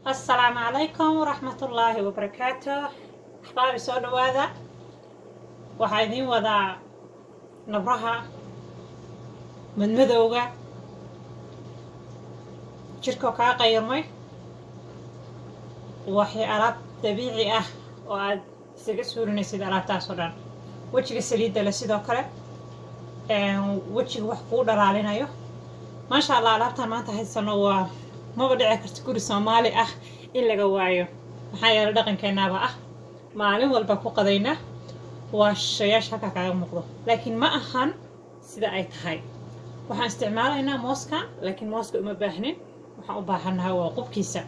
Asalaamu calaykum waraxmatullaahi wabarakaatu. Axbaabi, soo dhawaada. Waxaa idiin wadaa nabraha, madmadowga jirkoo kaa qayrmay, waxay alaab dabiici ah oo aad isaga suulinaysid alaabtaas oo dhan. Wejiga saliidda leh, sidoo kale wejiga wax kuu dhalaalinayo. Maasha Allah, alaabtaan maanta haysano waa maba dhici karta guri Soomaali ah in laga waayo, maxaa yeelay dhaqankeenaaba ah maalin walba ku qadayna. Waa shayaasha halkaa kaaga muuqdo, laakiin ma ahan sida ay tahay. Waxaan isticmaalaynaa mooskan, laakiin mooska uma baahnin. Waxaan u baahannahay waa qubkiisa.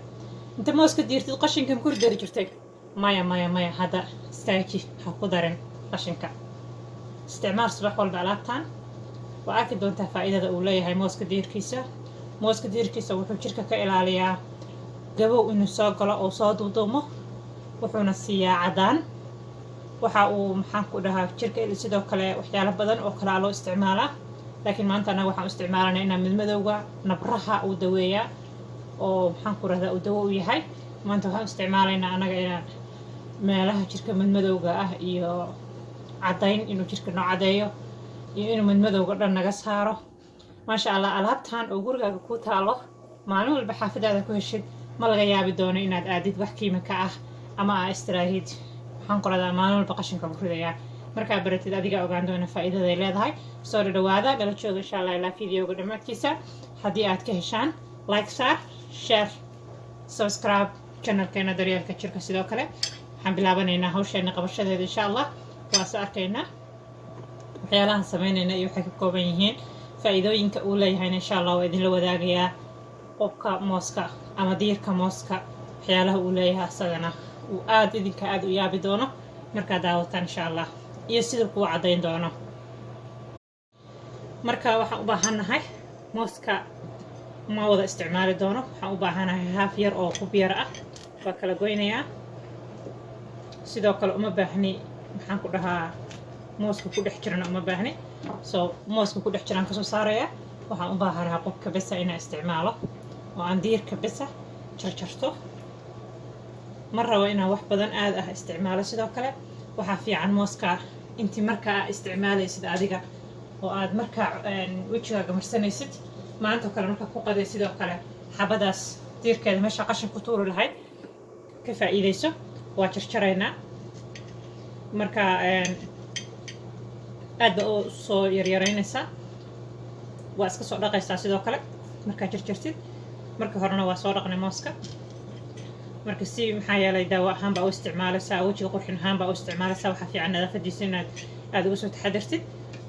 Inta mooska diirtid qashinkan ku dari jirtay? Maya, maya, maya. Hadda istaaji, ha ku darin qashinka. Isticmaal subax walba alaabtan, waa arki doontaa faa'iidada uu leeyahay mooska diirkiisa. Mooska diirkiisa wuxuu jirka ka ilaaliyaa gabow inuu soo galo oo soo duuduumo, wuxuuna siiyaa cadaan. Waxa uu, maxaan ku dhahaa, jirka sidoo kale waxyaalo badan oo kalea loo isticmaalaa, laakiin maanta anaga waxaan u isticmaalanaa inaa midmadowga, nabraha uu daweeyaa oo, maxaan ku rahdaa, uu dawo u yahay. Maanta waxaan u isticmaalaynaa anaga inaan meelaha jirka madmadowga ah iyo caddayn, inuu jirka noo caddeeyo iyo inuu madmadowga dhan naga saaro. Maasha Allah, alaabtan oo gurigaaga ku taalo, maalin walba xaafadaada ku heshid, ma laga yaabi doono inaad aadid wax kiimika ah ama aa istiraahid, waxaan ku radaa, maalin walba qashinka ku ridayaa. Markaa baratid, adiga ogaan doona faa'iidaday leedahay. Soo dhadhawaada, nala jooga insha Allah ilaa videoga dhammaadkiisa. Haddii aad ka heshaan, like saar, share, subscribe channelkeena Daryeelka Jirka. Sidoo kale waxaan bilaabanaynaa hawsheena qabashadeeda insha Allah. Waa is arkaynaa waxyaalahan samaynayna iyo waxay ka kooban yihiin, faa'iidooyinka uu leeyahayna insha Allah waa idinla wadaagayaa. Qubka mooska ama diirka mooska waxyaalaha uu leeyahay asagana uu aada idinka aada u yaabi doono markaad daawataan insha Allah, iyo siduu kuu caddayn doono. Marka waxaan u baahannahay mooska ma wada isticmaali doono. Waxaan u baahanahay haaf yar oo qub yar ah, waa kala goynayaa. Sidoo kale uma baahni, maxaan ku dhahaa, mooska ku dhex jirana uma baahni. So mooska ku dhex jiraan kasoo saaraya. Waxaan u baahanahay qubka besa inaan isticmaalo oo aan diirka besa jarjarto. Ma rabo inaan wax badan aada ah isticmaalo. Sidoo kale waxaa fiican mooska intii markaa isticmaalaysid adiga oo aad markaa wejigaaga marsanaysid, maanta oo kale markaa ku qaday, sidoo kale xabadaas diirkeeda meesha qashin ku tuuri lahayd ka faa'iidayso. Waa jarjaraynaa. Marka aad ba u soo yaryaraynaysaa, waa iska soo dhaqaysaa. Sidoo kale markaa jarjartid, marka horena waa soo dhaqnay mooska. Marka si, maxaa yeelay, daawo ahaan baa u isticmaalaysaa, wejiga qurxin ahaan baa u isticmaalaysaa, waxaa fiican nadaafadiisa inaad aada uga soo taxadirtid.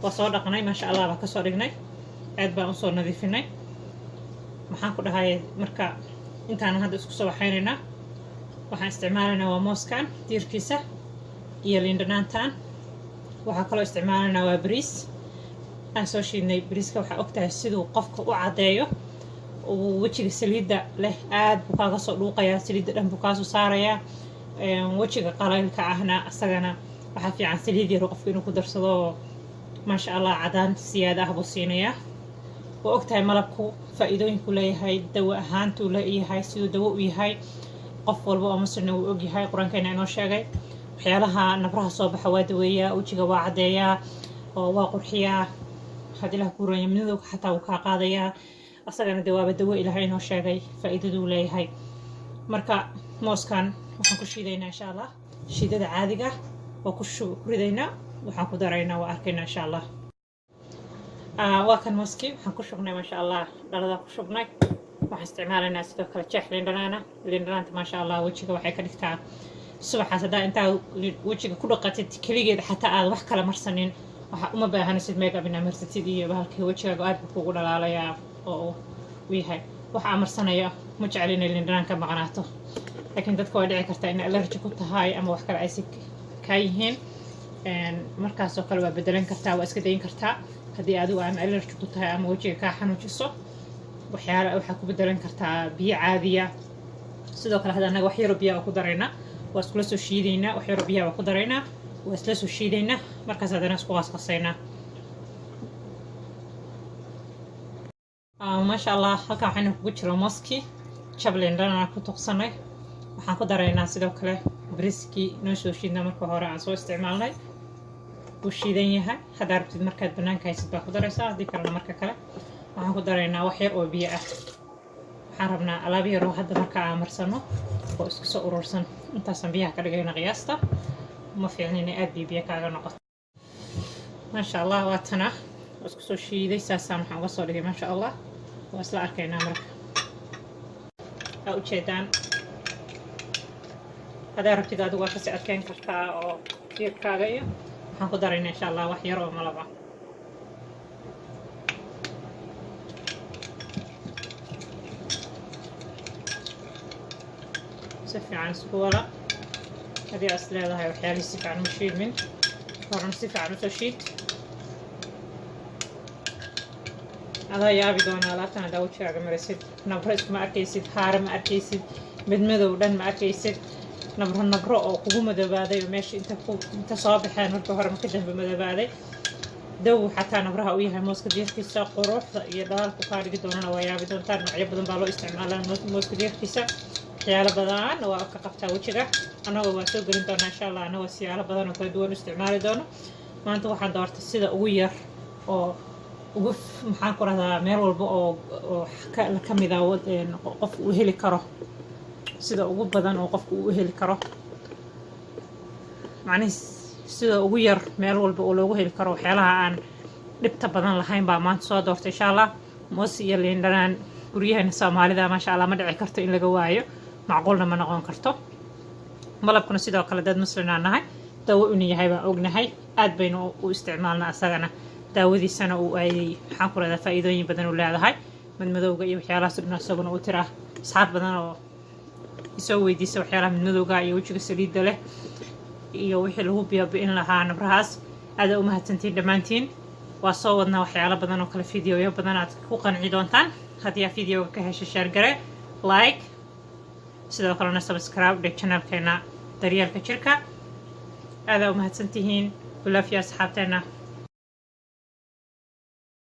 Waa soo dhaqnay, maasha Allah baa kasoo dhignay, aad baan usoo nadiifinay, maxaan ku dhahay. Marka intaanan hadda isku soo waxaynaynaa, waxaan isticmaalaynaa waa mooskan diirkiisa iyo liindhanaantan. Waxaa kaloo isticmaalaynaa waa bariis aan soo shiidnay. Bariiska waxaa ogtahay siduu qofka u caddeeyo. Uu wejiga saliidda leh aad buu kaaga soo dhuuqayaa, saliidda dhan buu kaasoo saarayaa. Wejiga qalaylka ahna isagana waxaa fiican saliid yar qofka inuu ku darsado. Maasha Allah, cadaan siyaada ah buu siinayaa. Waa ogtahay malabku faa'iidooyinku leeyahay, dawo ahaantuu leeyahay, siduu dawo u yahay. Qof walba oo Muslimna wuu ogyahay, Qur-aankeena inoo sheegay. Waxyaalaha nabraha soo baxa waa daweeyaa, wejiga waa caddeeyaa oo waa qurxiyaa. Had Ilaah ku ranya, midowga xataa wuu kaa qaadayaa. Asagana dee waaba dawo Ilaahay inoo sheegay faa'iidaduu leeyahay. Marka mooskan waxaan ku shiidaynaa insha Allah shiidada caadiga, waa ku ridaynaa. Waxaan ku daraynaa waa arkaynaa insha Allah. Waa kan mooskii, waxaan ku shubnay, maasha Allah, dhaladaa ku shubnay. Waxaan isticmaalaynaa sidoo kale jeex liindhanaana. Liindhanaanta, maasha Allah, wejiga waxay ka dhigtaa subaxaas haddaa intaa wejiga ku dhaqatid keligeed, xataa aad wax kala marsanin, waxa uma baahanaysid make up inaa marsatid iyo bahalkii. Wejigaaga aad buu kugu dhalaalayaa oo uu yahay waxa aa marsanaya. Ma jecel inay liindhanaan ka maqnaato, laakiin dadka waa dhici kartaa inay allergy ku tahay ama wax kale aysi kaa yihiin. Markaasoo kale waa bedelan kartaa, waa iska dayin kartaa. Haddii adigu ama allergy ku tahay ama wejiga kaa xanuujiso, waxyaala waxaa ku bedelan kartaa biyo caadiya. Sidoo kale hadda annaga wax yaroo biyaa waa ku daraynaa, waa iskula soo shiidaynaa. Wax yaroo biyaha waa ku daraynaa, waa isla soo shiidaynaa, markaas haddana isku qasqasaynaa. Maasha Allah, halkan waxayna kugu jiro mooskii. Jablin dhanaan ku tuqsanay. Waxaan ku daraynaa sidoo kale bariskii noo soo shiidna marka hore aan soo isticmaalnay. Wuu shiidan yahay. Haddaa rabtid markaad banaanka haysid baa ku daraysaa, haddii kalena marka kale. Waxaan ku daraynaa wax yar oo biyo ah. Waxaan rabnaa alaab yaroo hadda marka aan marsano oo isku soo urursan. Intaasaan biyaha ka dhigayna qiyaasta. Ma fiicna inay aad biyo biyo kaaga noqoto. Maasha Allah, waa tana, waa isku soo shiiday. Saasaan waxaan uga soo dhigay, maasha Allah. Waa isla arkaynaa marka. Aa ujeedaan, haddaa rabtid adigu waa kasii adkeyn kartaa oo diirkaaga. Iyo waxaan ku daraynaa, insha Allah, wax yar oo malab ah. Si fiican isku wala. Haddii aad is leedahay waxyaalihii si fiican u shiidmin, horena si fiican usoo shiid. Adaa yaabi doona alaabtan haddaa wejigaaga marisid. Nabro iskuma arkaysid, haare ma arkaysid, midmadow dhan ma arkaysid. Nabro nabro oo kugu madoobaaday oo meesha inta ku inta soo baxeen marka hore, marka dambe madoobaaday, daw xataa nabraha u yahay mooska diirkiisa. Quruxda iyo dhalaalku kaa dhigi doonana waa yaabi doontaa. Noocyo badan baa loo isticmaalaa mooska diirkiisa, waxyaalo badan waa ka qabtaa wejiga. Annagoo waa soo gelin doonaa, insha Allah, annagoo siyaalo badan oo kala duwan u isticmaali doono. Maanta waxaan doortay sida ugu yar oo ugu, maxaan ku rahdaa, meel walba oo ka mid a qof uu heli karo, sida ugu badan oo qofku uu heli karo, macnihi sida ugu yar meel walba oo loogu heli karo, waxyaalaha aan dhibta badan lahayn baa maanta soo doortay, insha Allah. Moos iyo liin dhanaan guryaheena Soomaalida, maasha Allah, ma dhici karto in laga waayo, macquulna ma noqon karto. Malabkuna sidoo kale, dad muslimaa nahay, dawo inuu yahay baan ognahay, aad baynu u isticmaalnaa asagana. Daawadiisana uu ay, maxaan ku rahdaa, faa'iidooyin badan u leedahay. Madmadowga iyo waxyaalahaas dhan isaguna u tiraa. Asxaab badan oo isoo weydiisa waxyaalaha madmadowga iyo wejiga saliidda leh iyo wixii lagu biyabi'in lahaa nabrahaas, aada u mahadsantiin dhammaantiin. Waa soo wadnaa waxyaalo badan oo kale, videoyo badan aad ku qanci doontaan. Haddii aad videoga ka heshay, share gare, like, sidoo kalena subscribe dhig channelkeena Daryeelka Jirka. Aadaa u mahadsantihiin. Ulaafiya asxaabteena.